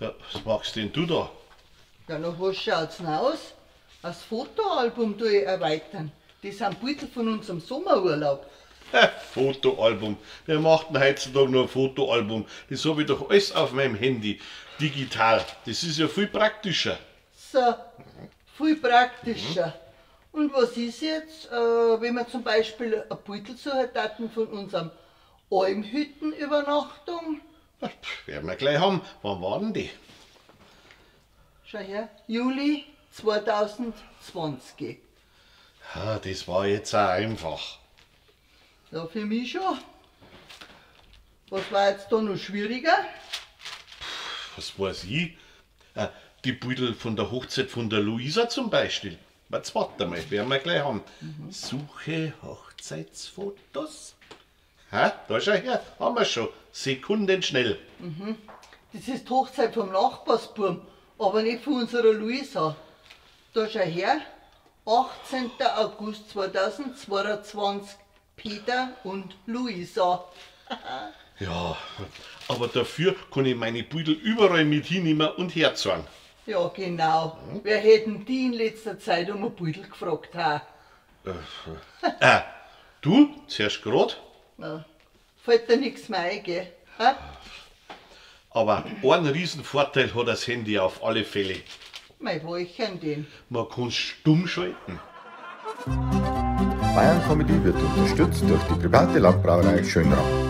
Ja, was machst denn du da? Ja, nach was schaut's denn aus? Das Fotoalbum tue ich erweitern. Das sind Bilder von unserem Sommerurlaub. Fotoalbum. Wer macht denn heutzutage noch ein Fotoalbum? Das habe ich doch alles auf meinem Handy. Digital. Das ist ja viel praktischer. So, viel praktischer. Und was ist jetzt, wenn wir zum Beispiel ein Beutel suchen taten von unserem Almhüttenübernachtung? Werden wir gleich haben. Wann waren die? Schau her, Juli 2020. Ja, das war jetzt auch einfach. Ja, für mich schon. Was war jetzt da noch schwieriger? Was weiß ich? Die Beutel von der Hochzeit von der Luisa zum Beispiel. Jetzt warte mal, werden wir gleich haben. Suche Hochzeitsfotos. Ha, da schau her, haben wir schon. Sekundenschnell. Das ist die Hochzeit vom Nachbarsburm, aber nicht von unserer Luisa. Da schau her, 18. August 2022, Peter und Luisa. Ja, aber dafür kann ich meine Beutel überall mit hinnehmen und herzahlen. Ja, genau. Wer hätten die in letzter Zeit um ein Beutel gefragt? Ha? Du, zuerst grad. Na, fällt dir nichts mehr ein, gell? Ha? Aber einen riesen Vorteil hat das Handy auf alle Fälle. Mei, welchen denn? Man kann stumm schalten. Bayern Comedy wird unterstützt durch die private Landbrauerei Schönram.